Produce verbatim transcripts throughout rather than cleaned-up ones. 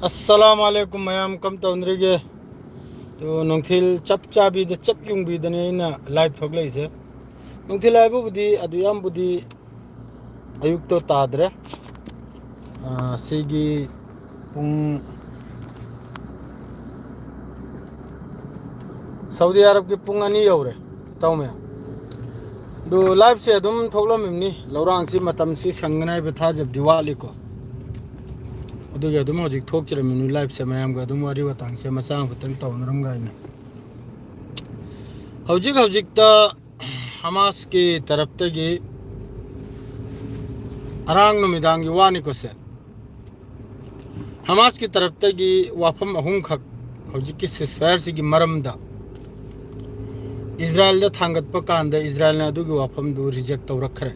ꯑꯁꯂꯥꯝ ꯑꯂꯩꯀꯨꯝ ꯃꯌꯥꯝ, ꯀꯝ ꯇꯧꯅꯔꯤꯒꯦ? ꯑꯗꯨ ꯅꯨꯡꯊꯤꯜ ꯆꯞ ꯆꯥꯕꯤꯗ, ꯆꯞ ꯌꯨꯡꯕꯤꯗꯅꯦ ꯑꯩꯅ ꯂꯥꯏꯚ ꯊꯣꯛꯂꯛꯏꯁꯦ꯫ ꯅꯨꯡꯊꯤꯜ ꯍꯥꯏꯕꯕꯨꯗꯤ ꯑꯗꯨ ꯌꯥꯝꯕꯨꯗꯤ ꯑꯌꯨꯛꯇꯣ ꯇꯥꯗ꯭ꯔꯦ꯫ ꯑꯥ, ꯁꯤꯒꯤ ꯄꯨꯡ, ꯁꯥꯎꯗꯤ ꯑꯔꯕꯀꯤ ꯄꯨꯡ ꯑꯅꯤ ꯌꯧꯔꯦ, ꯏꯇꯥꯎ ꯃꯌꯥꯝ꯫ ꯑꯗꯨ ꯂꯥꯏꯚꯁꯦ ꯑꯗꯨꯝ ꯊꯣꯛꯂꯝꯃꯤꯕꯅꯤ꯫ ꯂꯧꯔꯥꯡꯁꯤ ꯃꯇꯝꯁꯤ ꯁꯪꯒꯅꯤ ꯍꯥꯏꯕ ꯊꯥꯖꯕꯗꯤ ꯋꯥꯠꯂꯤꯀꯣ꯫ ꯑꯗꯨꯒꯤ ꯑꯗꯨꯝ ꯍꯧꯖꯤꯛ ꯊꯣꯛꯆꯔꯝꯃꯤꯅꯤ ꯂꯥꯏꯚꯁꯦ, ꯃꯌꯥꯝꯒ ꯑꯗꯨꯝ ꯋꯥꯔꯤ ꯋꯥꯇꯥꯡꯁꯦ ꯃꯆꯥ ꯑꯃꯈꯛꯇꯪ ꯇꯧꯅꯔꯝꯒꯥꯏꯅ꯫ ꯍꯧꯖꯤꯛ ꯍꯧꯖꯤꯛꯇ ꯍꯃꯥꯁꯀꯤ ꯇꯔꯞꯇꯒꯤ ꯉꯔꯥꯡ ꯅꯨꯃꯤꯗꯥꯡꯒꯤ ꯋꯥꯅꯤꯀꯣ ꯁꯦ꯫ ꯍꯃꯥꯁꯀꯤ ꯇꯔꯞꯇꯒꯤ ꯋꯥꯐꯝ ꯑꯍꯨꯝꯈꯛ ꯍꯧꯖꯤꯛꯀꯤ ꯁꯤꯁꯐꯥꯌꯔꯁꯤꯒꯤ ꯃꯔꯝꯗ ꯏꯖꯔꯥꯌꯦꯜꯗ ꯊꯥꯡꯒꯠꯄ ꯀꯥꯟꯗ ꯏꯖꯔꯥꯌꯦꯜꯅ ꯑꯗꯨꯒꯤ ꯋꯥꯐꯝꯗꯨ ꯔꯤꯖꯦꯛ ꯇꯧꯔꯛꯈ꯭ꯔꯦ꯫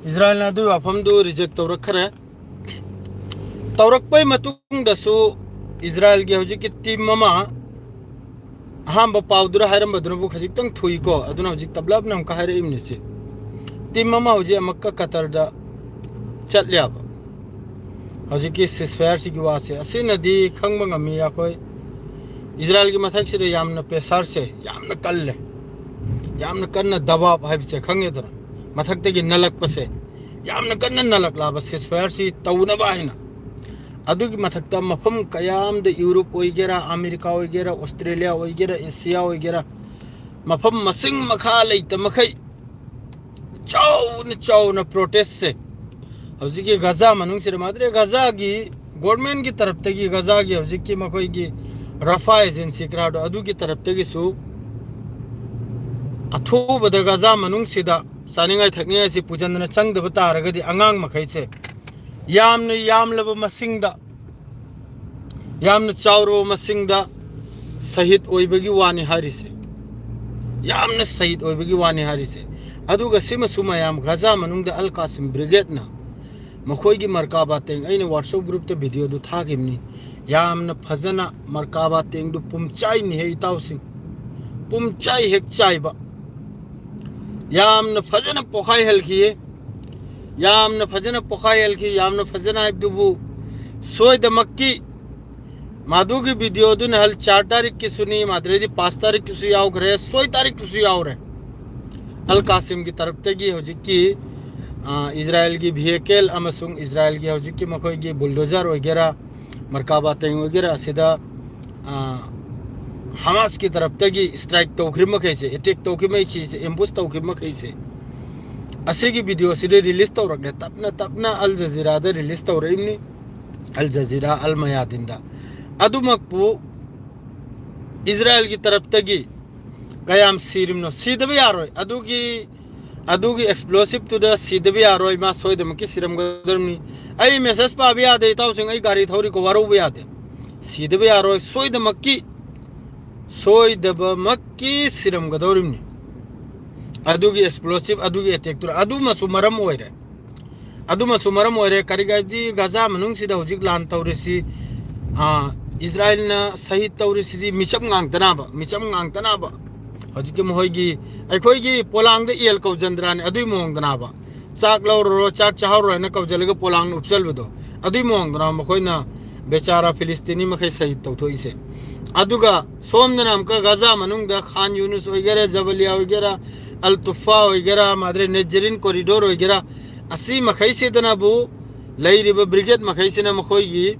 ꯏꯖꯔꯥꯌꯦꯜꯅ ꯑꯗꯨꯒꯤ ꯋꯥꯐꯝꯗꯨ ꯔꯤꯖꯦꯛ ꯇꯧꯔꯛꯈ꯭ꯔꯦ꯫ ꯇꯧꯔꯛꯄꯩ ꯃꯇꯨꯡꯗꯁꯨ ꯏꯖꯔꯥꯌꯦꯜꯒꯤ ꯍꯧꯖꯤꯛꯀꯤ ꯇꯤꯝ ꯑꯃ, ꯑꯍꯥꯟꯕ ꯄꯥꯎꯗꯨꯗ ꯍꯥꯏꯔꯝꯕꯗꯨꯅꯕꯨ ꯈꯖꯤꯛꯇꯪ ꯊꯨꯏꯀꯣ, ꯑꯗꯨꯅ ꯍꯧꯖꯤꯛ ꯇꯞꯂꯞꯅ ꯑꯃꯨꯛꯀ ꯍꯥꯏꯔꯛꯏꯕꯅꯤꯁꯦ꯫ ꯇꯤꯝ ꯑꯃ ꯍꯧꯖꯤꯛ ꯑꯃꯨꯛꯀ ꯀꯇꯔꯗ ꯆꯠꯂꯦꯕ꯫ ꯍꯧꯖꯤꯛꯀꯤ ꯁꯤꯁꯐꯥꯌꯔꯁꯤꯒꯤ ꯋꯥꯁꯦ ꯑꯁꯤꯅꯗꯤ ꯈꯪꯕ ꯉꯝꯃꯤ꯫ ꯑꯩꯈꯣꯏ ꯏꯖꯔꯥꯌꯦꯜꯒꯤ ꯃꯊꯛꯁꯤꯗ ꯌꯥꯝꯅ ꯄ꯭ꯔꯦꯁꯔꯁꯦ ꯌꯥꯝꯅ ꯀꯜꯂꯦ, ꯌꯥꯝꯅ ꯀꯟꯅ ꯗꯕꯥꯕ ꯍꯥꯏꯕꯁꯦ ꯈꯪꯉꯦꯗꯅ, ꯃꯊꯛꯇꯒꯤ ꯅꯜꯂꯛꯄꯁꯦ ꯌꯥꯝꯅ ꯀꯟꯅ ꯅꯜꯂꯛꯂꯕ ꯁꯤꯁꯐꯥꯌꯔꯁꯤ ꯇꯧꯅꯕ ꯍꯥꯏꯅ꯫ ꯑꯗꯨꯒꯤ ꯃꯊꯛꯇ ꯃꯐꯝ ꯀꯌꯥ ꯑꯃꯗ, ꯌꯨꯔꯣꯞ ꯑꯣꯏꯒꯦꯔꯥ, ꯑꯃꯦꯔꯤꯀꯥ ꯑꯣꯏꯒꯦꯔꯥ, ꯑꯣꯁꯇ꯭ꯔꯦꯂꯤꯌꯥ ꯑꯣꯏꯒꯦꯔꯥ, ꯑꯦꯁꯤꯌꯥ ꯑꯣꯏꯒꯦꯔꯥ, ꯃꯐꯝ ꯃꯁꯤꯡ ꯃꯈꯥ ꯂꯩꯇ ꯃꯈꯩ ꯆꯥꯎꯅ ꯆꯥꯎꯅ ꯄ꯭ꯔꯣꯇꯦꯁꯁꯦ ꯍꯧꯖꯤꯛꯀꯤ ꯒꯖꯥ ꯃꯅꯨꯡꯁꯤꯗ, ꯃꯥꯗ꯭ꯔꯦ ꯒꯖꯥꯒꯤ ꯒꯣꯔꯃꯦꯟꯒꯤ ꯇꯔꯞꯇꯒꯤ, ꯒꯖꯥꯒꯤ ꯍꯧꯖꯤꯛꯀꯤ ꯃꯈꯣꯏꯒꯤ ꯔꯐꯥ ꯑꯦꯖꯦꯟꯁꯤ ꯀꯔꯥꯗꯣ, ꯑꯗꯨꯒꯤ ꯇꯔꯞꯇꯒꯤꯁꯨ ꯑꯊꯨꯕꯗ ꯒꯖꯥ ꯃꯅꯨꯡꯁꯤꯗ ꯆꯥꯅꯤꯡꯉꯥꯏ ꯊꯛꯅꯤꯡꯉꯥꯏꯁꯤ ꯄꯨꯁꯤꯟꯗꯅ ꯆꯪꯗꯕ ꯇꯥꯔꯒꯗꯤ ꯑꯉꯥꯡ ꯃꯈꯩꯁꯦ ꯌꯥꯝꯅ ꯌꯥꯝꯂꯕ ꯃꯁꯤꯡꯗ, ꯌꯥꯝꯅ ꯆꯥꯎꯔꯕ ꯃꯁꯤꯡꯗ ꯁꯍꯤꯗ ꯑꯣꯏꯕꯒꯤ ꯋꯥꯅꯤ ꯍꯥꯏꯔꯤꯁꯦ꯫ ꯌꯥꯝꯅ ꯁꯍꯤꯗ ꯑꯣꯏꯕꯒꯤ ꯋꯥꯅꯤ ꯍꯥꯏꯔꯤꯁꯦ꯫ ꯑꯗꯨꯒ ꯁꯤꯃꯁꯨ ꯃꯌꯥꯝ, ꯒꯖꯥ ꯃꯅꯨꯡꯗ ꯑꯜ ꯀꯥꯁꯤꯝ ꯕ꯭ꯔꯤꯒꯦꯗꯅ ꯃꯈꯣꯏꯒꯤ ꯃꯔꯀꯥꯕꯥ ꯇꯦꯡ, ꯑꯩꯅ WhatsApp ꯒ꯭ꯔꯨꯞꯇ ꯚꯤꯗꯤꯑꯣꯗꯨ ꯊꯥꯈꯤꯕꯅꯤ꯫ ꯌꯥꯝꯅ ꯐꯖꯅ ꯃꯔꯀꯥꯕꯥ ꯇꯦꯡꯗꯨ ꯄꯨꯝꯆꯥꯏꯅꯤꯍꯦ ꯏꯇꯥꯎꯁꯤꯡ, ꯄꯨꯝꯆꯥꯏ ꯍꯦꯛ ꯆꯥꯏꯕ꯫ ꯌꯥꯝꯅ ꯐꯖꯅ ꯄꯣꯈꯥꯏꯍꯜꯈꯤ꯫ ꯌꯥꯝꯅ ꯐꯖꯅ ꯄꯣꯈꯥꯏꯍꯜꯈꯤ꯫ ꯌꯥꯝꯅ ꯐꯖꯅ ꯍꯥꯏꯕꯗꯨꯕꯨ, ꯁꯣꯏꯗꯃꯛꯀꯤ ꯃꯗꯨꯒꯤ ꯚꯤꯗꯤꯑꯣꯗꯨꯅ ꯍꯜ ꯆꯥꯔ ꯇꯥꯔꯤꯛꯀꯤꯁꯨꯅꯤ, ꯃꯥꯗ꯭ꯔꯦꯗꯤ ꯄꯥꯁ ꯇꯥꯔꯤꯛꯀꯤꯁꯨ ꯌꯥꯎꯈ꯭ꯔꯦ, ꯁꯣꯏ ꯇꯥꯔꯤꯛꯇꯨꯁꯨ ꯌꯥꯎꯔꯦ꯫ ꯑꯜ ꯀꯥꯁꯤꯝꯒꯤ ꯇꯔꯞꯇꯒꯤ ꯍꯧꯖꯤꯛꯀꯤ, ꯑ, ꯏꯖꯔꯥꯌꯦꯜꯒꯤ ꯚꯤꯍꯦꯀꯦꯜ ꯑꯃꯁꯨꯡ ꯏꯖꯔꯥꯌꯦꯜꯒꯤ ꯍꯧꯖꯤꯛꯀꯤ ꯃꯈꯣꯏꯒꯤ ꯕꯨꯜꯗꯣꯖꯔ ꯑꯣꯏꯒꯦꯔꯥ, ꯃꯔꯀꯥꯕꯥ ꯇꯦꯡ ꯑꯣꯏꯒꯦꯔꯥ, ꯑꯁꯤꯗ, ꯑ, ꯍꯃꯥꯁꯀꯤ ꯇꯔꯞꯇꯒꯤ ꯁ꯭ꯇ꯭ꯔꯥꯏꯛ ꯇꯧꯈ꯭ꯔꯤꯕ ꯃꯈꯩꯁꯦ, ꯑꯦꯇꯦꯛ ꯇꯧꯈꯤꯕ ꯃꯈꯩꯁꯦ, ꯑꯦꯝꯕꯨꯁ ꯇꯧꯈꯤꯕ ꯃꯈꯩꯁꯦ, ꯑꯁꯤꯒꯤ ꯚꯤꯗꯤꯑꯣꯁꯤꯗ ꯔꯤꯂꯤꯁ ꯇꯧꯔꯛꯂꯦ꯫ ꯇꯞꯅ ꯇꯞꯅ ꯑꯜ ꯖꯖꯤꯔꯥꯗ ꯔꯤꯂꯤꯁ ꯇꯧꯔꯛꯏꯕꯅꯤ, ꯑꯜ ꯖꯖꯤꯔꯥ, ꯑꯜ ꯃꯌꯥꯗꯤꯟꯗ꯫ ꯑꯗꯨꯃꯛꯄꯨ ꯏꯖꯔꯥꯌꯦꯜꯒꯤ ꯇꯔꯞꯇꯒꯤ ꯀꯌꯥꯝ ꯁꯤꯔꯤꯕꯅꯣ? ꯁꯤꯗꯕ ꯌꯥꯔꯣꯏ꯫ ꯑꯗꯨꯒꯤ, ꯑꯗꯨꯒꯤ ꯑꯦꯛꯁꯄ꯭ꯂꯣꯁꯤꯞꯇꯨꯗ ꯁꯤꯗꯕ ꯌꯥꯔꯣꯏ꯫ ꯃꯥ ꯁꯣꯏꯗꯅꯃꯛꯀꯤ ꯁꯤꯔꯝꯒꯗꯕꯅꯤ꯫ ꯑꯩ ꯃꯦꯁꯦꯖ ꯄꯥꯕ ꯌꯥꯗꯦ, ꯏꯇꯥꯎꯁꯤꯡ, ꯑꯩ ꯒꯥꯔꯤ ꯊꯧꯔꯤꯀꯣ, ꯋꯥꯔꯧꯕ ꯌꯥꯗꯦ꯫ ꯁꯤꯗꯕ ꯌꯥꯔꯣꯏ꯫ ꯁꯣꯏꯗꯃꯛꯀꯤ, ꯁꯣꯏꯗꯕꯃꯛꯀꯤ ꯁꯤꯔꯝꯒꯗꯧꯔꯤꯕꯅꯤ꯫ ꯑꯗꯨꯒꯤ ꯑꯦꯛꯁꯄ꯭ꯂꯣꯁꯤꯞ, ꯑꯗꯨꯒꯤ ꯑꯦꯇꯦꯛꯇꯨꯅ ꯑꯗꯨꯃꯁꯨ ꯃꯔꯝ ꯑꯣꯏꯔꯦ꯫ ꯑꯗꯨꯃꯁꯨ ꯃꯔꯝ ꯑꯣꯏꯔꯦ꯫ ꯀꯔꯤꯒꯤ ꯍꯥꯏꯕꯗꯤ ꯒꯥꯖꯥ ꯃꯅꯨꯡꯁꯤꯗ ꯍꯧꯖꯤꯛ ꯂꯥꯟ ꯇꯧꯔꯤꯁꯤ, ꯑꯥ, ꯏꯖꯔꯥꯌꯦꯜꯅ ꯁꯍꯤꯗ ꯇꯧꯔꯤꯁꯤꯗꯤ ꯃꯤꯆꯝ ꯉꯥꯛꯇꯅꯕ, ꯃꯤꯆꯝ ꯉꯥꯛꯇꯅꯕ꯫ ꯍꯧꯖꯤꯛꯀꯤ ꯃꯈꯣꯏꯒꯤ, ꯑꯩꯈꯣꯏꯒꯤ ꯄꯣꯂꯥꯡꯗ ꯌꯦꯜ ꯀꯧꯖꯟꯗ꯭ꯔꯥꯅꯤ, ꯑꯗꯨꯒꯤ ꯃꯑꯣꯡꯗꯅꯕ꯫ ꯆꯥꯛ ꯂꯧꯔꯨꯔꯣ, ꯆꯥꯛ ꯆꯥꯍꯧꯔꯣ ꯍꯥꯏꯅ ꯀꯧꯖꯜꯂꯒ ꯄꯣꯂꯥꯡꯅ ꯎꯞꯆꯜꯕꯗꯣ, ꯑꯗꯨꯒꯤ ꯃꯑꯣꯡꯗꯅ ꯃꯈꯣꯏꯅ ꯕꯦꯆꯥꯔꯥ ꯐꯤꯂꯤꯁꯇꯤꯅꯤ ꯃꯈꯩ ꯁꯍꯤꯗ ꯇꯧꯊꯣꯛꯏꯁꯦ꯫ ꯑꯗꯨꯒ ꯁꯣꯝꯗꯅ ꯑꯃꯨꯛꯀ ꯒꯥꯖꯥ ꯃꯅꯨꯡꯗ ꯈꯥꯟ ꯌꯨꯅꯨꯁ ꯑꯣꯏꯒꯦꯔꯥ, ꯖꯕꯂꯤꯌꯥ ꯑꯣꯏꯒꯦꯔꯥ, ꯑꯜ ꯇꯨꯐꯥ ꯑꯣꯏꯒꯦꯔꯥ, ꯃꯥꯗ꯭ꯔꯦ ꯅꯦꯖꯔꯤꯟ ꯀꯣꯔꯤꯗꯣꯔ ꯑꯣꯏꯒꯦꯔꯥ, ꯑꯁꯤ ꯃꯈꯩꯁꯤꯗꯅꯕꯨ ꯂꯩꯔꯤꯕ ꯕ꯭ꯔꯤꯒꯦꯗ ꯃꯈꯩꯁꯤꯅ ꯃꯈꯣꯏꯒꯤ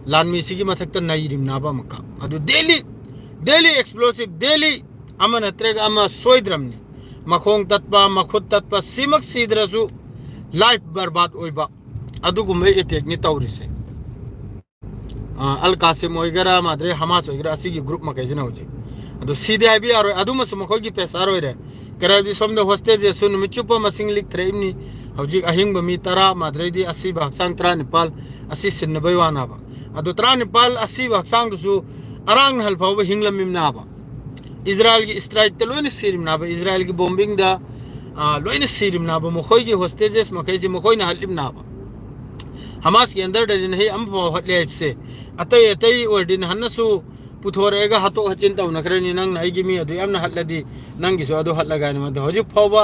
ꯂꯥꯟꯃꯤꯁꯤꯒꯤ ꯃꯊꯛꯇ ꯅꯩꯔꯤꯕꯅꯥꯕ ꯑꯃꯨꯛꯀ꯫ ꯑꯗꯨ ꯗꯦꯂꯤ, ꯗꯦꯂꯤ ꯑꯦꯛꯁꯄ꯭ꯂꯣꯁꯤꯞ, ꯗꯦꯂꯤ ꯑꯃ ꯅꯠꯇ꯭ꯔꯒ ꯑꯃ ꯁꯣꯏꯗ꯭ꯔꯕꯅꯤ꯫ ꯃꯈꯣꯡ ꯇꯠꯄ, ꯃꯈꯨꯠ ꯇꯠꯄ, ꯁꯤꯃꯛ ꯁꯤꯗ꯭ꯔꯁꯨ ꯂꯥꯏꯐ ꯕꯔꯕꯥꯗ ꯑꯣꯏꯕ ꯑꯗꯨꯒꯨꯝꯕ ꯑꯦꯇꯦꯛꯅꯤ ꯇꯧꯔꯤꯁꯦ꯫ ꯑ, ꯑꯜ ꯀꯥꯁꯤꯝ ꯑꯣꯏꯒꯦꯔꯥ, ꯃꯥꯗ꯭ꯔꯦ ꯍꯃꯥꯁ ꯑꯣꯏꯒꯦꯔꯥ, ꯑꯁꯤꯒꯤ ꯒ꯭ꯔꯨꯞ ꯃꯈꯩꯁꯤꯅ ꯍꯧꯖꯤꯛ꯫ ꯑꯗꯨ ꯁꯤꯗꯦ ꯍꯥꯏꯕ ꯌꯥꯔꯣꯏ, ꯑꯗꯨꯃꯁꯨ ꯃꯈꯣꯏꯒꯤ ꯄ꯭ꯔꯦꯁꯥꯔ ꯑꯣꯏꯔꯦ꯫ ꯀꯔꯤ ꯍꯥꯏꯕꯗꯤ ꯁꯣꯝꯗ ꯍꯣꯁꯇꯦꯖꯦꯁꯁꯨ ꯅꯨꯃꯤꯠ ꯆꯨꯞꯄ ꯃꯁꯤꯡ ꯂꯤꯛꯊꯔꯛꯏꯕꯅꯤ꯫ ꯍꯧꯖꯤꯛ ꯑꯍꯤꯡꯕ ꯃꯤ ꯇꯔꯥ, ꯃꯥꯗ꯭ꯔꯦꯗꯤ ꯑꯁꯤꯕ ꯍꯛꯆꯥꯡ ꯇꯔꯥꯅꯤꯄꯥꯜ ꯑꯁꯤ ꯁꯤꯟꯅꯕꯩ ꯋꯥꯅꯕ꯫ ꯑꯗꯨ ꯇꯔꯥꯅꯤꯄꯥꯜ ꯑꯁꯤꯕ ꯍꯛꯆꯥꯡꯗꯨꯁꯨ ꯑꯔꯥꯡ ꯅꯍꯜ ꯐꯥꯎꯕ ꯍꯤꯡꯂꯝꯃꯤꯕꯅꯥꯕ꯫ ꯏꯖꯔꯥꯌꯦꯜꯒꯤ ꯁ꯭ꯇ꯭ꯔꯥꯏꯛꯇ ꯂꯣꯏꯅ ꯁꯤꯔꯤꯕꯅꯥꯕ, ꯏꯖꯔꯥꯌꯦꯜꯒꯤ ꯕꯣꯝꯕꯤꯡꯗ, ꯑ, ꯂꯣꯏꯅ ꯁꯤꯔꯤꯕꯅꯥꯕ, ꯃꯈꯣꯏꯒꯤ ꯍꯣꯁꯇꯦꯖꯦꯁ ꯃꯈꯩꯁꯤ ꯃꯈꯣꯏꯅ ꯍꯠꯂꯤꯕꯅꯥꯕ꯫ ꯍꯃꯥꯁꯀꯤ ꯑꯟꯗꯔꯗꯗꯤ ꯅꯍꯩ ꯑꯃꯐꯥꯎ ꯍꯠꯂꯦ ꯍꯥꯏꯕꯁꯦ꯫ ꯑꯇꯩ ꯑꯇꯩ ꯑꯣꯏꯔꯗꯤ ꯅꯍꯥꯟꯅꯁꯨ ꯄꯨꯊꯣꯔꯛꯑꯒ ꯍꯥꯠꯇꯣꯛ ꯍꯥꯠꯆꯤꯟ ꯇꯧꯅꯈ꯭ꯔꯅꯤ꯫ ꯅꯪꯅ ꯑꯩꯒꯤ ꯃꯤ ꯑꯗꯨ ꯌꯥꯝꯅ ꯍꯠꯂꯗꯤ ꯅꯪꯒꯤꯁꯨ ꯑꯗꯨ ꯍꯠꯂꯒ ꯍꯥꯏꯅ꯫ ꯃꯗꯨ ꯍꯧꯖꯤꯛ ꯐꯥꯎꯕ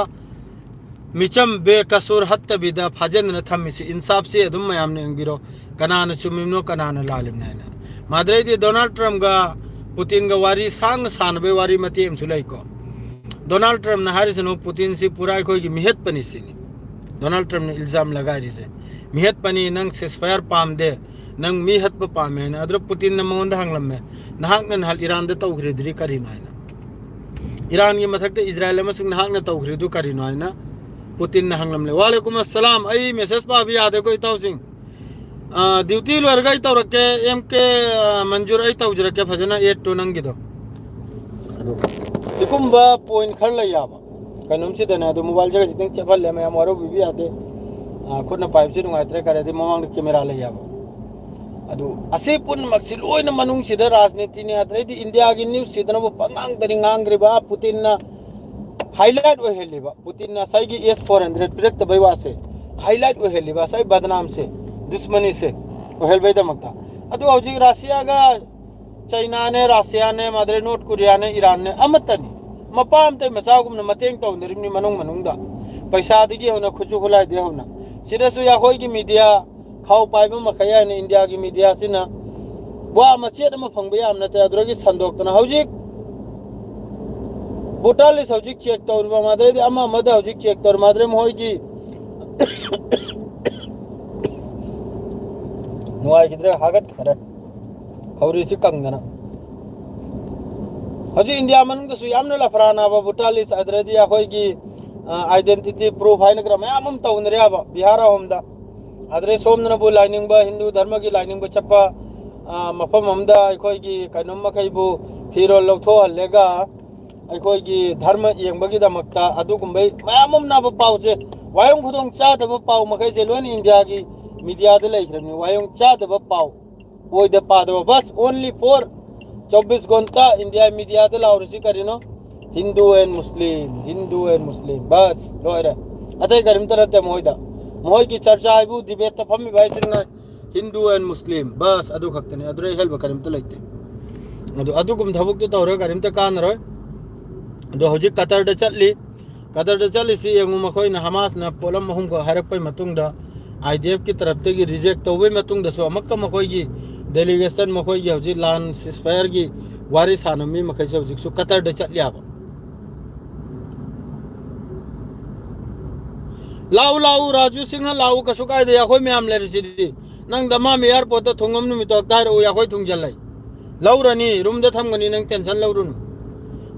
ꯃꯤꯆꯝ ꯕꯦꯀꯁꯨꯔ ꯍꯠꯇꯕꯤꯗ ꯐꯥꯖꯤꯟꯗꯅ ꯊꯝꯃꯤꯁꯤ ꯏꯟꯁꯥꯞꯁꯤ ꯑꯗꯨꯝ ꯃꯌꯥꯝꯅ ꯌꯦꯡꯕꯤꯔꯣ, ꯀꯅꯥꯅ ꯆꯨꯝꯃꯤꯕꯅꯣ ꯀꯅꯥꯅ ꯂꯥꯜꯂꯤꯕꯅꯣ ꯍꯥꯏꯅ꯫ ꯃꯥꯗ꯭ꯔꯩꯗꯤ ꯗꯣꯅꯥꯜꯗ ꯇ꯭ꯔꯝꯞꯒ ꯄꯨꯇꯤꯟꯒ ꯋꯥꯔꯤ ꯁꯥꯡꯅ ꯁꯥꯟꯅꯕꯒꯤ ꯋꯥꯔꯤ ꯃꯇꯦꯛ ꯑꯃꯁꯨ ꯂꯩꯀꯣ꯫ ꯗꯣꯅꯥꯜꯗ ꯇ꯭ꯔꯝꯞꯅ ꯍꯥꯏꯔꯤꯁꯤꯅ ꯄꯨꯇꯤꯟꯁꯤ ꯄꯨꯔꯥ ꯑꯩꯈꯣꯏꯒꯤ ꯃꯤꯍꯠꯄꯅꯤ ꯁꯤꯅꯤ꯫ ꯗꯣꯅꯥꯜꯗ ꯇ꯭ꯔꯝꯞꯅ ꯏꯜꯖꯥꯝ ꯂꯒꯥꯏꯔꯤꯁꯦ, ꯃꯤꯍꯠꯄꯅꯤ, ꯅꯪ ꯁꯤꯁꯐꯥꯌꯔ ꯄꯥꯝꯗꯦ, ꯅꯪ ꯃꯤ ꯍꯠꯄ ꯄꯥꯝꯃꯦ ꯍꯥꯏꯅ꯫ ꯑꯗꯨꯗ ꯄꯨꯇꯤꯟꯅ ꯃꯉꯣꯟꯗ ꯍꯪꯂꯝꯃꯦ, "ꯅꯍꯥꯛꯅ ꯅꯍꯥꯟ ꯏꯔꯥꯟꯗ ꯇꯧꯈ꯭ꯔꯤꯗꯨꯗꯤ ꯀꯔꯤꯅꯣ?" ꯍꯥꯏꯅ꯫ "ꯏꯔꯥꯟꯒꯤ ꯃꯊꯛꯇ ꯏꯖꯔꯥꯏꯜ ꯑꯃꯁꯨꯡ ꯅꯍꯥꯛꯅ ꯇꯧꯈ꯭ꯔꯤꯗꯨ ꯀꯔꯤꯅꯣ?" ꯍꯥꯏꯅ ꯄꯨꯇꯤꯟꯅ ꯍꯪꯂꯝꯂꯦ꯫ ꯋꯥꯂꯦꯀꯨꯝ ꯑꯁꯂꯥꯝ꯫ ꯑꯩ ꯃꯦꯁꯦꯖ ꯄꯥꯕ ꯌꯥꯗꯦꯀꯣ ꯏꯇꯥꯎꯁꯤꯡ꯫ ꯑ, ꯗ꯭ꯌꯨꯇꯤ ꯂꯣꯏꯔꯒ ꯑꯩ ꯇꯧꯔꯛꯀꯦ꯫ ꯑꯦꯝ ꯀꯦ, ꯑ, ꯃꯟꯖꯨꯔ, ꯑꯩ ꯇꯧꯖꯔꯛꯀꯦ ꯐꯖꯅ ꯑꯦꯗꯇꯣ ꯅꯪꯒꯤꯗꯣ꯫ ꯑꯗꯣ ꯁꯤꯒꯨꯝꯕ ꯄꯣꯏꯟ ꯈꯔ ꯂꯩ ꯌꯥꯕ꯫ ꯀꯩꯅꯣꯝꯁꯤꯗꯅꯦ ꯑꯗꯣ ꯃꯣꯕꯥꯏꯜꯁꯦ ꯈꯖꯤꯛꯇꯪ ꯆꯦꯞꯍꯜꯂꯦ ꯃꯌꯥꯝ, ꯋꯥꯔꯧꯕꯤꯕ ꯌꯥꯗꯦ꯫ ꯑ, ꯈꯨꯠꯅ ꯄꯥꯏꯕꯁꯤ ꯅꯨꯡꯉꯥꯏꯇ꯭ꯔꯦ, ꯀꯔꯤꯗꯤ ꯃꯃꯥꯡꯗ ꯀꯦꯃꯦꯔꯥ ꯂꯩ ꯌꯥꯕ꯫ ꯑꯗꯨ ꯑꯁꯤ ꯄꯨꯝꯅꯃꯛꯁꯤ ꯂꯣꯏꯅ ꯃꯅꯨꯡꯁꯤꯗ ꯔꯥꯖꯅꯤꯇꯤꯅꯤ, ꯑꯗꯩꯗꯤ ꯏꯟꯗꯤꯌꯥꯒꯤ ꯅ꯭ꯌꯨꯁꯁꯤꯗꯅꯕꯨ ꯄꯉꯥꯡꯗꯅꯤ ꯉꯥꯡꯈ꯭ꯔꯤꯕ꯫ ꯄꯨꯇꯤꯟꯅ ꯍꯥꯏꯂꯥꯏꯠ ꯑꯣꯏꯍꯜꯂꯤꯕ, ꯄꯨꯇꯤꯟꯅ ꯉꯁꯥꯏꯒꯤ ꯑꯦꯁ ꯐꯣꯔ ꯍꯟꯗ꯭ꯔꯦꯠ ꯄꯤꯔꯛꯇꯕꯩ ꯋꯥꯁꯦ ꯍꯥꯏꯂꯥꯏꯠ ꯑꯣꯏꯍꯜꯂꯤꯕ, ꯉꯁꯥꯏ ꯕꯗꯅꯥꯝꯁꯦ, ꯗꯨꯁꯃꯅꯤꯁꯦ ꯑꯣꯏꯍꯜꯕꯩꯗꯃꯛꯇ꯫ ꯑꯗꯨ ꯍꯧꯖꯤꯛ ꯔꯁꯤꯌꯥꯒ ꯆꯩꯅꯥꯅꯦ, ꯔꯁꯤꯌꯥꯅꯦ, ꯃꯥꯗ꯭ꯔꯦ ꯅꯣꯔꯠ ꯀꯣꯔꯤꯌꯥꯅꯦ, ꯏꯔꯥꯟꯅꯦ, ꯑꯃꯠꯇꯅꯤ꯫ ꯃꯄꯥ ꯑꯝꯇ ꯃꯆꯥꯒꯨꯝꯅ ꯃꯇꯦꯡ ꯇꯧꯅꯔꯤꯕꯅꯤ ꯃꯅꯨꯡ ꯃꯅꯨꯡꯗ, ꯄꯩꯁꯥꯗꯒꯤ ꯍꯧꯅ, ꯈꯨꯠꯁꯨ ꯈꯨꯠꯂꯥꯏꯗꯒꯤ ꯍꯧꯅ꯫ ꯁꯤꯗꯁꯨ ꯑꯩꯈꯣꯏꯒꯤ ꯃꯤꯗꯤꯌꯥ, ꯈꯥꯎ ꯄꯥꯏꯕ ꯃꯈꯩ ꯍꯥꯏꯅ ꯏꯟꯗꯤꯌꯥꯒꯤ ꯃꯤꯗꯤꯌꯥꯁꯤꯅ ꯋꯥ ꯃꯆꯦꯠ ꯑꯃ ꯐꯪꯕ ꯌꯥꯝ ꯅꯠꯇꯦ꯫ ꯑꯗꯨꯗꯒꯤ ꯁꯟꯗꯣꯛꯇꯅ ꯍꯧꯖꯤꯛ ꯕꯣꯇꯥꯂꯤꯁ ꯍꯧꯖꯤꯛ ꯆꯦꯛ ꯇꯧꯔꯤꯕ, ꯃꯥꯗ꯭ꯔꯦꯗꯤ ꯑꯃ ꯑꯃꯗ ꯍꯧꯖꯤꯛ ꯆꯦꯛ ꯇꯧꯔꯤ꯫ ꯃꯥꯗ꯭ꯔꯦ ꯃꯈꯣꯏꯒꯤ ꯅꯨꯡꯉꯥꯏꯈꯤꯗ꯭ꯔꯦ, ꯍꯥꯒꯠꯈꯔꯦ ꯈꯧꯔꯤꯁꯤ ꯀꯪꯗꯅ꯫ ꯍꯧꯖꯤꯛ ꯏꯟꯗꯤꯌꯥ ꯃꯅꯨꯡꯗꯁꯨ ꯌꯥꯝꯅ ꯂꯐꯔꯥ ꯅꯥꯕ ꯕꯣꯇꯥꯂꯤꯁ, ꯑꯗꯨꯗꯒꯤ ꯑꯩꯈꯣꯏꯒꯤ, ꯑ, ꯑꯥꯏꯗꯦꯟꯇꯤꯇꯤ ꯄ꯭ꯔꯨꯐ ꯍꯥꯏꯅ ꯈꯔ ꯃꯌꯥꯝ ꯑꯃ ꯇꯧꯅꯔꯦꯕ ꯕꯤꯍꯥꯔ ꯑꯍꯨꯝꯗ꯫ ꯑꯗꯨꯗꯩ ꯁꯣꯝꯗꯅꯕꯨ ꯂꯥꯏꯅꯤꯡꯕ, ꯍꯤꯟꯗꯨ ꯙꯔꯃꯒꯤ ꯂꯥꯏꯅꯤꯡꯕ ꯆꯠꯄ, ꯑ, ꯃꯐꯝ ꯑꯃꯗ ꯑꯩꯈꯣꯏꯒꯤ ꯀꯩꯅꯣꯝ ꯃꯈꯩꯕꯨ ꯐꯤꯔꯣꯜ ꯂꯧꯊꯣꯛꯍꯜꯂꯒ ꯑꯩꯈꯣꯏꯒꯤ ꯙꯔꯃ ꯌꯦꯡꯕꯒꯤꯗꯃꯛꯇ ꯑꯗꯨꯒꯨꯝꯕꯩ ꯃꯌꯥꯝ ꯑꯃ ꯅꯥꯕ ꯄꯥꯎꯁꯦ, ꯋꯥꯌꯣꯡ ꯈꯨꯗꯣꯡ ꯆꯥꯗꯕ ꯄꯥꯎ ꯃꯈꯩꯁꯦ ꯂꯣꯏꯅ ꯏꯟꯗꯤꯌꯥꯒꯤ ꯃꯤꯗꯤꯌꯥꯗ ꯂꯩꯈ꯭ꯔꯕꯅꯤ꯫ ꯋꯥꯌꯣꯡ ꯆꯥꯗꯕ ꯄꯥꯎ, ꯑꯣꯏꯗ ꯄꯥꯗꯕ, ꯕꯁ, only for ꯆꯧꯕꯤꯁ ꯘꯟꯇꯥ ꯏꯟꯗꯤꯌꯥ ꯃꯤꯗꯤꯌꯥꯗ ꯂꯥꯎꯔꯤꯁꯤ ꯀꯔꯤꯅꯣ? Hindu and Muslim, Hindu and Muslim, ꯕꯁ, ꯂꯣꯏꯔꯦ꯫ ꯑꯇꯩ ꯀꯔꯤꯝꯇ ꯅꯠꯇꯦ ꯃꯣꯏꯗ꯫ ꯃꯣꯏꯒꯤ ꯆꯔꯆꯥ ꯍꯥꯏꯕꯨ, ꯗꯤꯕꯦꯠꯇ ꯐꯝꯃꯤꯕ ꯍꯥꯏꯁꯤꯅ ꯍꯤꯟꯗꯨ ꯑꯦꯟ ꯃꯨꯁꯂꯤꯝ, ꯕꯁ, ꯑꯗꯨ ꯈꯛꯇꯅꯤ꯫ ꯑꯗꯨꯗꯩ ꯑꯍꯦꯟꯕ ꯀꯔꯤꯝꯇ ꯂꯩꯇꯦ꯫ ꯑꯗꯨ, ꯑꯗꯨꯒꯨꯝꯕ ꯊꯕꯛꯇꯨ ꯇꯧꯔꯒ ꯀꯔꯤꯝꯇ ꯀꯥꯟꯅꯔꯣꯏ꯫ ꯑꯗꯣ ꯍꯧꯖꯤꯛ ꯀꯇꯔꯗ ꯆꯠꯂꯤ꯫ ꯀꯇꯔꯗ ꯆꯠꯂꯤꯁꯤ ꯌꯦꯡꯉꯨ, ꯃꯈꯣꯏꯅ ꯍꯃꯥꯁꯅ ꯄꯣꯠꯂꯝ ꯑꯍꯨꯝꯈꯛ ꯍꯥꯏꯔꯛꯄꯩ ꯃꯇꯨꯡꯗ, ꯑꯥꯏ ꯗꯤ ꯑꯦꯐꯀꯤ ꯇꯔꯞꯇꯒꯤ ꯔꯤꯖꯦꯛ ꯇꯧꯕꯩ ꯃꯇꯨꯡꯗꯁꯨ, ꯑꯃꯨꯛꯀ ꯃꯈꯣꯏꯒꯤ ꯗꯦꯂꯤꯒꯦꯁꯟ, ꯃꯈꯣꯏꯒꯤ ꯍꯧꯖꯤꯛ ꯂꯥꯟ ꯁꯤꯁꯐꯥꯌꯔꯒꯤ ꯋꯥꯔꯤ ꯁꯥꯟꯅꯕ ꯃꯤ ꯃꯈꯩꯁꯦ ꯍꯧꯖꯤꯛꯁꯨ ꯀꯇꯔꯗ ꯆꯠꯂꯤ ꯍꯥꯏꯕ꯫ ꯂꯥꯛꯎ, ꯂꯥꯛꯎ, ꯔꯥꯖꯨ ꯁꯤꯡꯍ, ꯂꯥꯛꯎ, ꯀꯩꯁꯨ ꯀꯥꯏꯗꯦ, ꯑꯩꯈꯣꯏ ꯃꯌꯥꯝ ꯂꯩꯔꯤꯁꯤꯗꯤ꯫ ꯅꯪ ꯗꯃꯥꯝ ꯑꯦꯌꯥꯔꯄꯣꯔꯠꯇ ꯊꯨꯡꯉꯝ ꯅꯨꯃꯤꯠꯇꯣ ꯍꯦꯛꯇ ꯍꯥꯏꯔꯛꯎ, ꯑꯩꯈꯣꯏ ꯊꯨꯡꯖꯜꯂꯩ꯫ ꯂꯧꯔꯅꯤ, ꯔꯨꯝꯗ ꯊꯝꯒꯅꯤ, ꯅꯪ ꯇꯦꯟꯁꯟ ꯂꯧꯔꯨꯅꯨ꯫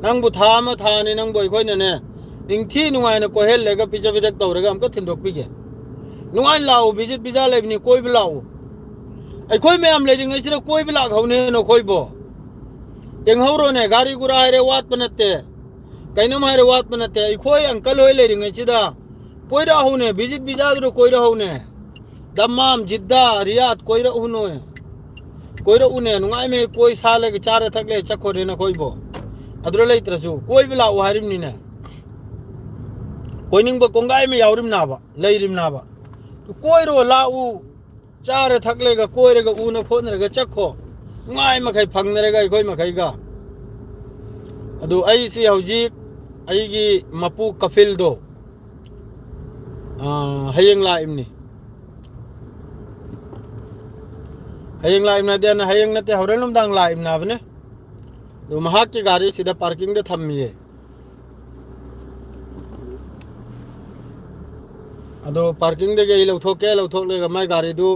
ꯅꯪꯕꯨ ꯊꯥ ꯑꯃ, ꯊꯥ ꯑꯅꯤ ꯅꯪꯕꯨ ꯑꯩꯈꯣꯏꯅꯅꯦ, ꯅꯤꯡꯊꯤ ꯅꯨꯡꯉꯥꯏꯅ ꯀꯣꯏꯍꯜꯂꯒ, ꯄꯤꯖ ꯄꯤꯊꯛ ꯇꯧꯔꯒ ꯑꯃꯨꯛꯀ ꯊꯤꯟꯗꯣꯛꯄꯤꯒꯦ꯫ ꯅꯨꯡꯉꯥꯏꯅ ꯂꯥꯛꯎ, ꯚꯤꯖꯤꯠ ꯚꯤꯖꯥ ꯂꯩꯕꯅꯤ, ꯀꯣꯏꯕ ꯂꯥꯛꯎ꯫ ꯑꯩꯈꯣꯏ ꯃꯌꯥꯝ ꯂꯩꯔꯤꯉꯩꯁꯤꯗ ꯀꯣꯏꯕ ꯂꯥꯛꯍꯧꯅꯦ ꯅꯈꯣꯏꯕꯣ꯫ ꯌꯦꯡꯍꯧꯔꯣꯅꯦ, ꯒꯥꯔꯤ ꯒꯨꯔꯥ ꯍꯥꯏꯔꯦ ꯋꯥꯠꯄ ꯅꯠꯇꯦ, ꯀꯩꯅꯣꯝ ꯍꯥꯏꯔꯦ ꯋꯥꯠꯄ ꯅꯠꯇꯦ꯫ ꯑꯩꯈꯣꯏ ꯑꯪꯀꯜ ꯍꯣꯏ ꯂꯩꯔꯤꯉꯩꯁꯤꯗ ꯀꯣꯏꯔꯛꯍꯧꯅꯦ, ꯚꯤꯖꯤꯠ ꯚꯤꯖꯥꯗꯨꯗ ꯀꯣꯏꯔꯛꯍꯧꯅꯦ꯫ ꯗꯝꯃꯥꯝ, ꯖꯤꯗꯥ, ꯔꯤꯌꯥꯗ ꯀꯣꯏꯔꯛꯎꯅꯣꯏ꯫ ꯀꯣꯏꯔꯛꯎꯅꯦ, ꯅꯨꯡꯉꯥꯏꯃꯦ, ꯀꯣꯏ ꯁꯥꯜꯂꯒ ꯆꯥꯔ ꯊꯛꯂꯦ ꯆꯠꯈꯣꯅꯦ ꯅꯈꯣꯏꯕꯣ꯫ ꯑꯗꯨꯗ ꯂꯩꯇ꯭ꯔꯁꯨ ꯀꯣꯏꯕ ꯂꯥꯛꯎ ꯍꯥꯏꯔꯤꯕꯅꯤꯅꯦ꯫ ꯀꯣꯏꯅꯤꯡꯕ ꯀꯣꯡꯒꯥꯏ ꯑꯃ ꯌꯥꯎꯔꯤꯕꯅꯥꯕ, ꯂꯩꯔꯤꯕꯅꯥꯕ꯫ ꯀꯣꯏꯔꯣ ꯂꯥꯛꯎ, ꯆꯥꯔ ꯊꯛꯂꯒ ꯀꯣꯏꯔꯒ ꯎꯅ ꯈꯣꯠꯅꯔꯒ ꯆꯠꯈꯣ꯫ ꯅꯨꯡꯉꯥꯏ ꯃꯈꯩ ꯐꯪꯅꯔꯒ ꯑꯩꯈꯣꯏ ꯃꯈꯩꯒ꯫ ꯑꯗꯨ ꯑꯩꯁꯤ ꯍꯧꯖꯤꯛ ꯑꯩꯒꯤ ꯃꯄꯨ ꯀꯐꯤꯜꯗꯣ, ꯑꯥ, ꯍꯌꯦꯡ ꯂꯥꯛꯏꯕꯅꯤ꯫ ꯍꯌꯦꯡ ꯂꯥꯛꯏꯕꯅꯗꯤ ꯑꯩꯅ ꯍꯌꯦꯡ ꯅꯠꯇꯦ, ꯍꯣꯔꯦꯟ ꯅꯨꯡꯗꯥꯡ ꯂꯥꯛꯏꯕꯅꯕꯅꯦ꯫ ꯑꯗꯨ ꯃꯍꯥꯛꯀꯤ ꯒꯥꯔꯤꯁꯤꯗ ꯄꯥꯔꯀꯤꯡꯗ ꯊꯝꯃꯤꯌꯦ꯫ ꯑꯗꯣ ꯄꯥꯔꯀꯤꯡꯗꯒꯤ ꯑꯩ ꯂꯧꯊꯣꯛꯀꯦ, ꯂꯧꯊꯣꯛꯂꯒ ꯃꯥꯏ ꯒꯥꯔꯤꯗꯨ,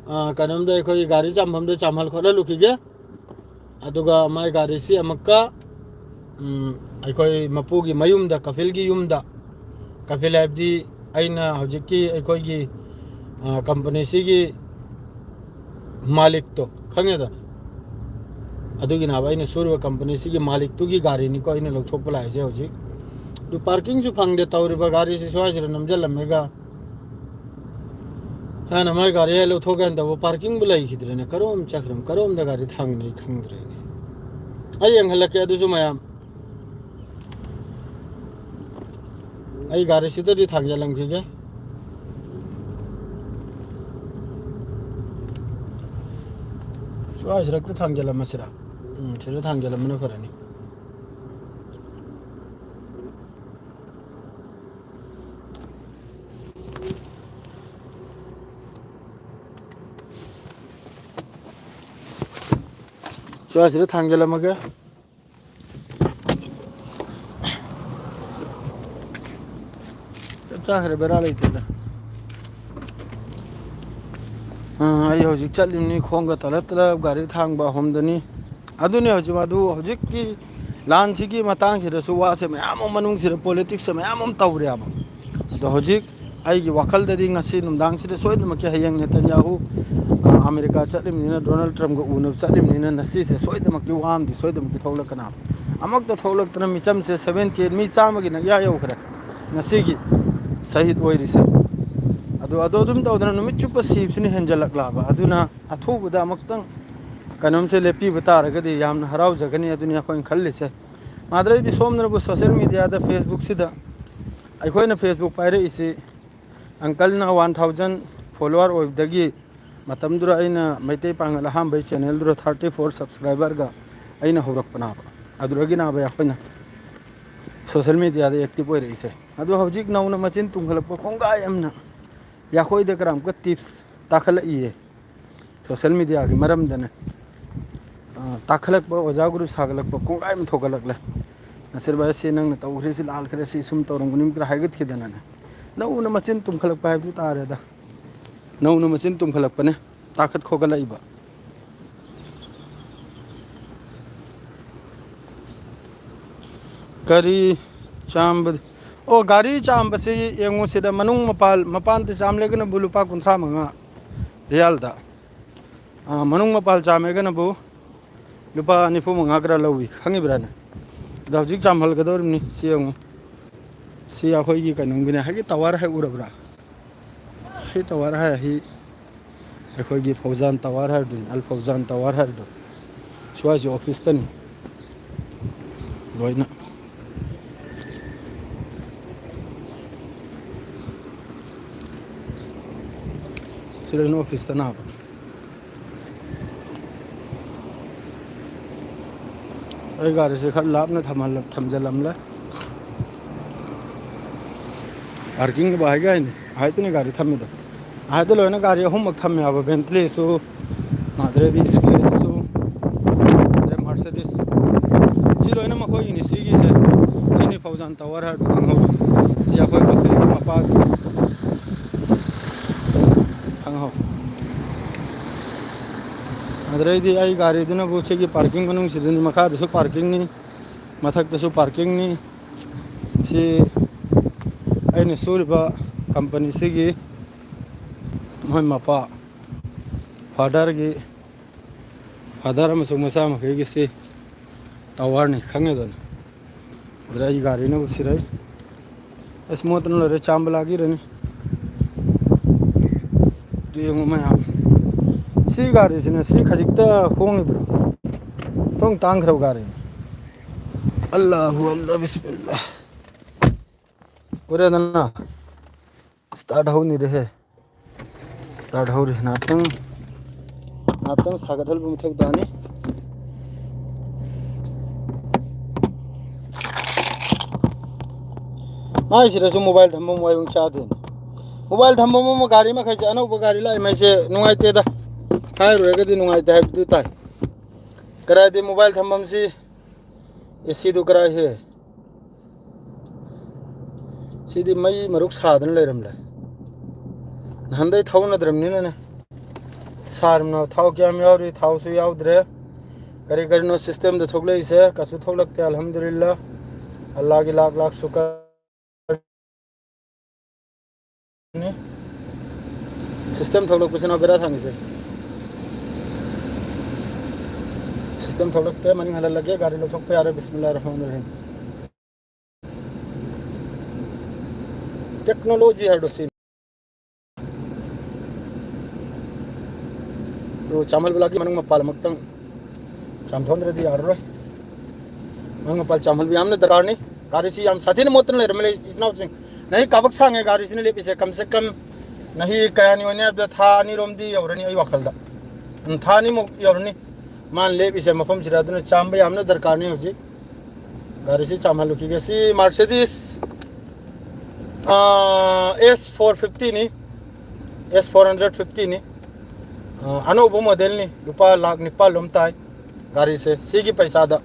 ꯑ, ꯀꯩꯅꯣꯝꯗ ꯑꯩꯈꯣꯏꯒꯤ ꯒꯥꯔꯤ ꯆꯥꯝꯐꯝꯗ ꯆꯥꯝꯍꯜ ꯈꯣꯠꯍꯜꯂꯨꯈꯤꯒꯦ꯫ ꯑꯗꯨꯒ ꯃꯥꯏ ꯒꯥꯔꯤꯁꯤ ꯑꯃꯨꯛꯀ, ꯎꯝ, ꯑꯩꯈꯣꯏ ꯃꯄꯨꯒꯤ ꯃꯌꯨꯝꯗ, ꯀꯐꯤꯜꯒꯤ ꯌꯨꯝꯗ, ꯀꯐꯤꯜ ꯍꯥꯏꯕꯗꯤ ꯑꯩꯅ ꯍꯧꯖꯤꯛꯀꯤ ꯑꯩꯈꯣꯏꯒꯤ, ꯑ, ꯀꯝꯄꯅꯤꯁꯤꯒꯤ ꯃꯥꯂꯤꯛꯇꯣ ꯈꯪꯉꯦꯗꯅ, ꯑꯗꯨꯒꯤꯅꯦꯕ ꯑꯩꯅ ꯁꯨꯔꯤꯕ ꯀꯝꯄꯅꯤꯁꯤꯒꯤ ꯃꯥꯂꯤꯛꯇꯨꯒꯤ ꯒꯥꯔꯤꯅꯤꯀꯣ ꯑꯩꯅ ꯂꯧꯊꯣꯛꯄ ꯂꯥꯛꯏꯁꯦ ꯍꯧꯖꯤꯛ꯫ ꯑꯗꯨ ꯄꯥꯔꯀꯤꯡꯁꯨ ꯐꯪꯗꯦ ꯇꯧꯔꯤꯕ, ꯒꯥꯔꯤꯁꯤ ꯁ꯭ꯋꯥꯏꯁꯤꯗ ꯅꯝꯁꯤꯜꯂꯝꯃꯒ꯫ ꯍꯥꯟꯅ ꯃꯥꯏ ꯒꯥꯔꯤ ꯍꯦꯛ ꯂꯧꯊꯣꯛꯀꯦꯅ ꯇꯧꯕ, ꯄꯥꯔꯀꯤꯡꯕꯨ ꯂꯩꯈꯤꯗ꯭ꯔꯦꯅꯦ꯫ ꯀꯔꯣꯝ ꯆꯠꯈ꯭ꯔꯝ-, ꯀꯔꯣꯝꯗ ꯒꯥꯔꯤ ꯊꯝꯈꯤꯅꯣ ꯑꯩ ꯈꯪꯗ꯭ꯔꯦꯅꯦ꯫ ꯑꯩ ꯌꯦꯡꯍꯜꯂꯛꯀꯦ ꯑꯗꯨꯁꯨ ꯃꯌꯥꯝ꯫ ꯑꯩ ꯒꯥꯔꯤꯁꯤꯗꯗꯤ ꯊꯥꯡꯖꯜꯂꯝꯈꯤꯒꯦ꯫ ꯁ꯭ꯋꯥꯏꯁꯤꯔꯛꯇ ꯊꯥꯡꯖꯜꯂꯝꯃꯁꯤꯔꯥ? ꯎꯝ, ꯁꯤꯗ ꯊꯥꯡꯖꯜꯂꯝꯕꯅ ꯐꯔꯅꯤ꯫ ꯁ꯭ꯋꯥꯏꯁꯤꯗ ꯊꯥꯡꯖꯜꯂꯝꯃꯒꯦ꯫ ꯆꯞ ꯆꯥꯈ꯭ꯔꯦ, ꯕꯦꯔꯥ ꯂꯩꯇꯦꯗ꯫ ꯑꯥ, ꯑꯩ ꯍꯧꯖꯤꯛ ꯆꯠꯂꯤꯕꯅꯤ ꯈꯣꯡꯒ ꯇꯂꯞ ꯇꯂꯞ ꯒꯥꯔꯤ ꯊꯥꯡꯕ ꯑꯍꯨꯝꯗꯅꯤ꯫ ꯑꯗꯨꯅꯤ ꯍꯧꯖꯤꯛ, ꯑꯗꯨ ꯍꯧꯖꯤꯛꯀꯤ ꯂꯥꯟꯁꯤꯒꯤ ꯃꯇꯥꯡꯁꯤꯗꯁꯨ ꯋꯥꯁꯦ ꯃꯌꯥꯝ ꯑꯃ ꯃꯅꯨꯡꯁꯤꯗ politics ꯁꯦ ꯃꯌꯥꯝ ꯑꯃ ꯇꯧꯔꯦꯕ꯫ ꯑꯗꯣ ꯍꯧꯖꯤꯛ ꯑꯩꯒꯤ ꯋꯥꯈꯜꯗꯗꯤ ꯉꯁꯤ ꯅꯨꯡꯗꯥꯡꯁꯤꯗ ꯁꯣꯏꯗꯅꯃꯛꯀꯤ ꯍꯌꯦꯡ ꯅꯦꯇꯟꯌꯥꯍꯨ, ꯑ, ꯑꯃꯦꯔꯤꯀꯥ ꯆꯠꯂꯤꯕꯅꯤꯅ, ꯗꯣꯅꯥꯜꯗ ꯇ꯭ꯔꯝꯞꯀ ꯎꯅꯕ ꯆꯠꯂꯤꯕꯅꯤꯅ ꯉꯁꯤꯁꯦ ꯁꯣꯏꯗꯅꯃꯛꯀꯤ ꯋꯥ ꯑꯃꯗꯤ ꯁꯣꯏꯗꯅꯃꯛꯀꯤ ꯊꯣꯛꯂꯛꯀꯅꯤ꯫ ꯑꯃꯨꯛꯇ ꯊꯣꯛꯂꯛꯇꯅ ꯃꯤꯆꯝꯁꯦ seventy eight, ꯃꯤ ꯆꯥꯝꯃꯒꯤ ꯅꯛꯌꯥ ꯌꯧꯈ꯭ꯔꯦ ꯉꯁꯤꯒꯤ ꯁꯍꯤꯗ ꯑꯣꯏꯔꯤꯁꯦ꯫ ꯑꯗꯣ, ꯑꯗꯣ ꯑꯗꯨꯝ ꯇꯧꯗꯅ ꯅꯨꯃꯤꯠ ꯆꯨꯞꯄ ꯁꯤꯕꯁꯤꯅ ꯍꯦꯟꯖꯜꯂꯛꯂꯕ꯫ ꯑꯗꯨꯅ ꯑꯊꯨꯕꯗ ꯑꯃꯨꯛꯇꯪ ꯀꯩꯅꯣꯝꯁꯦ ꯂꯦꯞꯄꯤꯕ ꯇꯥꯔꯒꯗꯤ ꯌꯥꯝꯅ ꯍꯔꯥꯎꯖꯒꯅꯤ꯫ ꯑꯗꯨꯅꯤ ꯑꯩꯈꯣꯏꯅ ꯈꯜꯂꯤꯁꯦ꯫ ꯃꯥꯗ꯭ꯔꯩꯗꯤ ꯁꯣꯝꯗꯅꯕꯨ social media ꯗ, Facebook ꯁꯤꯗ ꯑꯩꯈꯣꯏꯅ Facebook ꯄꯥꯏꯔꯛꯏꯁꯤ, uncle ꯅ one thousand follower ꯑꯣꯏꯕꯗꯒꯤ, ꯃꯇꯝꯗꯨꯗ ꯑꯩꯅ ꯃꯩꯇꯩ ꯄꯥꯉꯜ ꯑꯍꯥꯟꯕꯩ channel ꯗꯨꯗ thirty four subscriber ꯒ ꯑꯩꯅ ꯍꯧꯔꯛꯄꯅꯦꯕ꯫ ꯑꯗꯨꯗꯒꯤꯅꯦꯕ ꯑꯩꯈꯣꯏꯅ social media ꯗ active ꯑꯣꯏꯔꯛꯏꯁꯦ꯫ ꯑꯗꯣ ꯍꯧꯖꯤꯛ ꯅꯧꯅ ꯃꯆꯤꯟ ꯇꯨꯝꯈꯠꯂꯛꯄ ꯀꯣꯡꯒꯥꯏ ꯑꯃꯅ ꯌꯥꯈꯣꯏꯗ ꯀꯔꯝꯀ tips ꯇꯥꯈꯠꯂꯛꯏꯌꯦ꯫ Social media ꯒꯤ ꯃꯔꯝꯗꯅꯦ꯫ ꯑ, ꯇꯥꯈꯠꯂꯛꯄ, ꯑꯣꯖꯥ ꯒꯨꯔꯨ ꯁꯥꯒꯠꯂꯛꯄ ꯀꯣꯡꯒꯥꯏ ꯑꯃ ꯊꯣꯛꯒꯠꯂꯛꯂꯦ꯫ ꯅꯁꯤꯔ ꯚꯥꯏ, ꯁꯤ ꯅꯪꯅ ꯇꯧꯈ꯭ꯔꯦ, ꯁꯤ ꯂꯥꯜꯈ꯭ꯔꯦ, ꯁꯤ ꯁꯨꯝ ꯇꯧꯔꯝꯒꯅꯤ ꯀꯥꯏꯅ ꯍꯥꯏꯒꯠꯈꯤꯗꯅꯅꯦ꯫ ꯅꯧꯅ ꯃꯆꯤꯟ ꯇꯨꯝꯈꯠꯂꯛꯄ ꯍꯥꯏꯕꯗꯨ ꯇꯥꯔꯦꯗ꯫ ꯅꯧꯅ ꯃꯆꯤꯟ ꯇꯨꯝꯈꯠꯂꯛꯄꯅꯦ, ꯇꯥꯈꯠ ꯈꯣꯒꯠꯂꯛꯏꯕ꯫ ꯒꯥꯔꯤ ꯆꯥꯝꯕꯗꯤ, ꯑꯣ, ꯒꯥꯔꯤ ꯆꯥꯝꯕꯁꯤ ꯌꯦꯡꯉꯨ ꯁꯤꯗ, ꯃꯅꯨꯡ ꯃꯄꯥꯜ, ꯃꯄꯥꯟꯗꯤ ꯆꯥꯝꯂꯦꯒꯅꯕꯨ ꯂꯨꯄꯥ ꯀꯨꯟꯊ꯭ꯔꯥ ꯃꯉꯥ ꯔꯤꯌꯥꯜꯗ꯫ ꯑꯥ, ꯃꯅꯨꯡ ꯃꯄꯥꯜ ꯆꯥꯝꯃꯦꯒꯅꯕꯨ ꯂꯨꯄꯥ ꯅꯤꯐꯨ ꯃꯉꯥ ꯈꯔ ꯂꯧꯏ, ꯈꯪꯉꯤꯕ꯭ꯔꯥꯅꯦ? ꯑꯗꯣ ꯍꯧꯖꯤꯛ ꯆꯥꯝꯍꯜꯒꯗꯧꯔꯤꯕꯅꯤ꯫ ꯁꯤ ꯌꯦꯡꯉꯨ, ꯁꯤ ꯑꯩꯈꯣꯏꯒꯤ ꯀꯩꯅꯣꯝꯒꯤꯅꯦ, ꯍꯥꯏꯒꯤ tower ꯍꯥꯏ ꯎꯔꯕ꯭ꯔꯥ? ꯍꯤ tower ꯍꯥꯏ, ꯍꯤ ꯑꯩꯈꯣꯏꯒꯤ ꯐꯧꯖꯥꯟ tower ꯍꯥꯏꯕꯗꯨꯅꯤ, ꯑꯜ ꯐꯧꯖꯥꯟ tower ꯍꯥꯏꯕꯗꯣ꯫ ꯁ꯭ꯋꯥꯏꯁꯤ office ꯇꯅꯤ ꯂꯣꯏꯅ꯫ ꯁꯤꯗꯅ office ꯇꯅꯦꯕ꯫ ꯑꯩ ꯒꯥꯔꯤꯁꯦ ꯈꯔ ꯂꯥꯞꯅ ꯊꯝꯍꯜꯂ-, ꯊꯝꯖꯤꯜꯂꯝꯂꯦ꯫ ꯄꯥꯔꯀꯤꯡꯒꯤ ꯕꯥꯏꯒ ꯍꯥꯏꯅꯤ, ꯑꯍꯥꯏꯇꯅꯤ ꯒꯥꯔꯤ ꯊꯝꯃꯤꯗꯣ꯫ ꯑꯍꯥꯏꯗ ꯂꯣꯏꯅ ꯒꯥꯔꯤ ꯑꯍꯨꯝꯃꯛ ꯊꯝꯃꯦ ꯍꯥꯏꯕ, ꯕꯦꯟꯇ꯭ꯂꯤꯁꯨ, ꯑꯗꯩꯗꯤ ꯏꯁꯀꯦꯠꯁꯨ, ꯑꯗꯩ ꯃꯥꯔꯁꯤꯗꯤꯁꯁꯨ꯫ ꯁꯤ ꯂꯣꯏꯅ ꯃꯈꯣꯏꯒꯤꯅꯤ꯫ ꯁꯤꯒꯤꯁꯦ, ꯁꯤꯅꯤ ꯐꯧꯖꯥꯟ ꯇꯥꯋꯔ ꯍꯥꯏꯕꯗꯨ ꯈꯪꯍꯧꯕ꯭ꯔꯥ? ꯁꯤ ꯑꯩꯈꯣꯏ ꯀꯦꯐꯦꯒꯤ ꯃꯄꯥꯒꯤ꯫ ꯈꯪꯍꯧ꯫ ꯑꯗꯨꯗꯩꯗꯤ ꯑꯩ ꯒꯥꯔꯤꯗꯨꯅꯕꯨ ꯁꯤꯒꯤ ꯄꯥꯔꯀꯤꯡ ꯃꯅꯨꯡꯁꯤꯗꯅꯤ, ꯃꯈꯥꯗꯁꯨ ꯄꯥꯔꯀꯤꯡꯅꯤ, ꯃꯊꯛꯇꯁꯨ ꯄꯥꯔꯀꯤꯡꯅꯤ꯫ ꯁꯤ ꯑꯩꯅ ꯁꯨꯔꯤꯕ ꯀꯝꯄꯅꯤꯁꯤꯒꯤ ꯃꯣꯏ ꯃꯄꯥ, ꯐꯥꯗꯔꯒꯤ, ꯐꯥꯗꯔ ꯑꯃꯁꯨꯡ ꯃꯆꯥ ꯃꯈꯩꯒꯤꯁꯤ ꯇꯥꯋꯔꯅꯤ, ꯈꯪꯉꯦꯗꯅ꯫ ꯑꯗꯨꯗ ꯑꯩ ꯒꯥꯔꯤꯅꯕꯨ ꯁꯤꯔꯛꯏ꯫ ꯑꯁ, ꯃꯣꯠꯇꯅ ꯂꯣꯏꯔꯦ, ꯆꯥꯝꯕ ꯂꯥꯛꯀꯤꯔꯅꯤ꯫ ꯌꯦꯡꯉꯨ ꯃꯌꯥꯝ, ꯁꯤ ꯒꯥꯔꯤꯁꯤꯅ ꯁꯤ ꯈꯖꯤꯛꯇ ꯍꯣꯡꯉꯤꯕ꯭ꯔꯣ? ꯊꯣꯡ ꯇꯥꯡꯈ꯭ꯔꯕ ꯒꯥꯔꯤꯅꯤ꯫ ꯑꯜꯂꯥꯍꯨ ꯑꯜꯂꯥ, ꯕꯤꯁꯃꯤꯜꯂꯥ꯫ ꯎꯔꯦꯗꯅ? ꯁ꯭ꯇꯥꯔꯠ ꯍꯧꯅꯤꯔꯦꯍꯦ꯫ ꯁ꯭ꯇꯥꯔꯠ ꯍꯧꯔꯦ꯫ ꯉꯥꯛꯇꯪ, ꯉꯥꯛꯇꯪ ꯁꯥꯒꯠꯍꯟꯕ ꯃꯊꯧ ꯇꯥꯅꯤ꯫ ꯃꯥꯏꯁꯤꯗꯁꯨ ꯃꯣꯕꯥꯏꯜ ꯊꯝꯐꯝ ꯋꯥꯏꯔꯨꯡ ꯆꯥꯗꯦꯅꯦ꯫ ꯃꯣꯕꯥꯏꯜ ꯊꯝꯐꯝ ꯑꯃ ꯒꯥꯔꯤ ꯃꯈꯩꯁꯦ ꯑꯅꯧꯕ ꯒꯥꯔꯤ ꯂꯥꯛꯏ ꯃꯩꯁꯦ ꯅꯨꯡꯉꯥꯏꯇꯦꯗ꯫ ꯍꯥꯏꯔꯨꯔꯒꯗꯤ ꯅꯨꯡꯉꯥꯏꯇꯦ ꯍꯥꯏꯕꯗꯨ ꯇꯥꯏ꯫ ꯀꯗꯥꯏꯗꯩ ꯃꯣꯕꯥꯏꯜ ꯊꯝꯐꯝꯁꯤ ꯑꯦ ꯁꯤꯗꯨ ꯀꯔꯥꯏ ꯍꯦ? ꯁꯤꯗꯤ ꯃꯩ ꯃꯔꯨꯛ ꯁꯥꯗꯅ ꯂꯩꯔꯝꯂꯦ꯫ ꯅꯍꯥꯟꯗꯩ ꯊꯧꯅꯗ꯭ꯔꯕꯅꯤꯅꯅꯦ꯫ ꯁꯥꯔꯝꯅ ꯊꯥꯎ ꯀꯌꯥꯝ ꯌꯥꯎꯔꯤ? ꯊꯥꯎꯁꯨ ꯌꯥꯎꯗ꯭ꯔꯦ꯫ ꯀꯔꯤ ꯀꯔꯤꯅꯣ ꯁꯤꯁꯇꯦꯝꯗ ꯊꯣꯛꯂꯛꯏꯁꯦ? ꯀꯩꯁꯨ ꯊꯣꯛꯂꯛꯇꯦ꯫ ꯑꯜꯍꯝꯗꯨꯂꯤꯜꯂꯥ꯫ ꯑꯜꯂꯥꯒꯤ ꯂꯥꯛ ꯂꯥꯛ ꯁꯨꯀꯔ꯫ ꯁꯤꯁꯇꯦꯝ ꯊꯣꯛꯂꯛꯄꯁꯤꯅ ꯕꯦꯔꯥ ꯊꯥꯡꯉꯤꯁꯦ꯫ ꯁꯤꯁꯇꯦꯝ ꯊꯣꯛꯂꯛꯇꯦ, ꯃꯅꯤꯡ ꯍꯜꯍꯜꯂꯒꯦ, ꯒꯥꯔꯤ ꯂꯧꯊꯣꯛꯄ ꯌꯥꯔꯦ꯫ ꯕꯤꯁꯃꯤꯜꯂꯥꯍꯤꯔ ꯔꯍꯃꯥꯅꯤꯔ ꯔꯍꯤꯝ꯫ ꯇꯦꯛꯅꯣꯂꯣꯖꯤ ꯍꯥꯏꯕꯗꯣ ꯁꯤ꯫ ꯑꯗꯨ ꯆꯥꯝꯍꯜꯂꯒ ꯃꯅꯨꯡ ꯃꯄꯥꯜ ꯑꯃꯨꯛꯇꯪ ꯆꯥꯝꯊꯣꯛꯍꯟꯗ꯭ꯔꯗꯤ ꯌꯥꯔꯔꯣꯏ꯫ ꯃꯅꯨꯡ ꯃꯄꯥꯜ ꯆꯥꯝꯍꯟꯕ ꯌꯥꯝꯅ ꯗꯔꯀꯥꯔꯅꯤ꯫ ꯒꯥꯔꯤꯁꯤ ꯌꯥꯝ ꯁꯥꯊꯤꯅ ꯃꯣꯠꯇꯅ ꯂꯩꯔꯝꯃꯦ, ꯏꯆꯤꯟ ꯏꯅꯥꯎꯁꯤꯡ꯫ ꯅꯍꯤ ꯀꯥꯕꯛ ꯁꯥꯡꯉꯦ ꯒꯥꯔꯤꯁꯤꯅ ꯂꯦꯞꯄꯤꯁꯦ, ꯀꯝ ꯁꯦ ꯀꯝ ꯅꯍꯤ ꯀꯌꯥꯅꯤ ꯑꯣꯏꯅꯤ ꯍꯥꯏꯕꯗ ꯊꯥ ꯑꯅꯤꯔꯣꯝꯗꯤ ꯌꯧꯔꯅꯤ ꯑꯩ ꯋꯥꯈꯜꯗ꯫ ꯎꯝ, ꯊꯥ ꯑꯅꯤꯃꯨꯛ ꯌꯧꯔꯅꯤ꯫ ꯃꯥꯅ ꯂꯦꯞꯄꯤꯁꯦ ꯃꯐꯝꯁꯤꯗ, ꯑꯗꯨꯅ ꯆꯥꯝꯕ ꯌꯥꯝꯅ ꯗꯔꯀꯥꯔꯅꯤ ꯍꯧꯖꯤꯛ꯫ ꯒꯥꯔꯤꯁꯤ ꯆꯥꯝꯍꯜꯂꯨꯈꯤꯒꯦ꯫ ꯁꯤ Mercedes, ꯑꯥ, S four fifty ꯅꯤ, S four hundred fifty ꯅꯤ꯫ ꯑꯥ, ꯑꯅꯧꯕ model ꯅꯤ꯫ ꯂꯨꯄꯥ ꯂꯥꯈ ꯅꯤꯄꯥꯜ ꯂꯣꯝ ꯇꯥꯏ ꯒꯥꯔꯤꯁꯦ꯫ ꯁꯤꯒꯤ ꯄꯩꯁꯥꯗ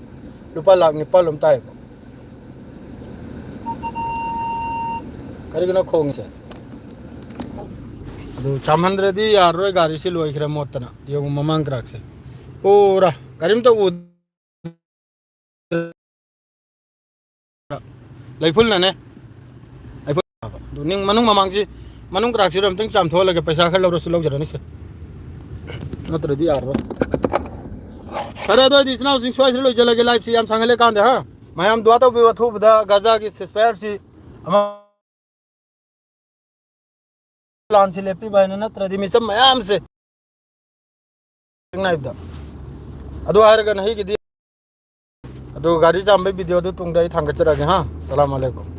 ꯂꯨꯄꯥ ꯂꯥꯈ ꯅꯤꯄꯥꯜ ꯂꯣꯝ ꯇꯥꯏꯌꯦꯕ꯫ ꯀꯔꯤꯒꯤꯅꯣ ꯈꯣꯡꯉꯤꯁꯦ? ꯑꯗꯨ ꯆꯥꯝꯍꯟꯗ꯭ꯔꯗꯤ ꯌꯥꯔꯔꯣꯏ, ꯒꯥꯔꯤꯁꯤ ꯂꯣꯏꯈ꯭ꯔꯦ ꯃꯣꯠꯇꯅ꯫ ꯌꯦꯡꯉꯨ ꯃꯃꯥꯡ crackꯁꯦ ꯄꯨꯔꯥ ꯀꯔꯤꯝꯇ ꯎ-, ꯂꯩꯐꯨꯜꯅꯅꯦ꯫ ꯂꯩꯐꯨꯜ ꯑꯗꯨ ꯅꯤꯡ-, ꯃꯅꯨꯡ ꯃꯃꯥꯡꯁꯤ, ꯃꯅꯨꯡ crackꯁꯤꯗ ꯑꯝꯇꯪ ꯆꯥꯝꯊꯣꯛꯍꯜꯂꯒꯦ, ꯄꯩꯁꯥ ꯈꯔ ꯂꯧꯔꯁꯨ ꯂꯧꯖꯔꯅꯤꯁꯦ, ꯅꯠꯇ꯭ꯔꯗꯤ ꯌꯥꯔꯔꯣꯏ꯫ ꯐꯔꯦ, ꯑꯗꯨ ꯑꯣꯏꯗꯤ ꯏꯆꯤꯟ ꯏꯅꯥꯎꯁꯤꯡ ꯁ꯭ꯋꯥꯏꯁꯤꯗ ꯂꯣꯏꯖꯤꯜꯂꯒꯦ, liveꯁꯤ ꯌꯥꯝ ꯁꯥꯡꯍꯜꯂꯦ ꯀꯥꯟꯗ, ꯍꯥ? ꯃꯌꯥꯝ ꯗꯨꯋꯥ ꯇꯧꯕꯤꯌꯨ, ꯑꯊꯨꯕꯗ ꯒꯥꯖꯥꯒꯤ ceasefire ꯑꯃ ꯂꯥꯟꯁꯤ ꯂꯦꯞꯄꯤꯕ ꯍꯥꯏꯅ, ꯅꯠꯇ꯭ꯔꯗꯤ ꯃꯤꯆꯝ ꯃꯌꯥꯝꯁꯦ ꯅꯥꯏꯕꯗ꯫ ꯑꯗꯨ ꯍꯥꯏꯔꯒ ꯅꯍꯤꯒꯤꯗꯤ ꯑꯗꯨ ꯒꯥꯔꯤ ꯆꯥꯝꯕꯩ videoꯗꯨ ꯇꯨꯡꯗ ꯑꯩ ꯊꯥꯡꯒꯠꯆꯔꯛꯑꯒꯦ ꯍꯥ꯫ ꯁꯂꯥꯝ ꯑꯂꯩꯀꯨꯝ꯫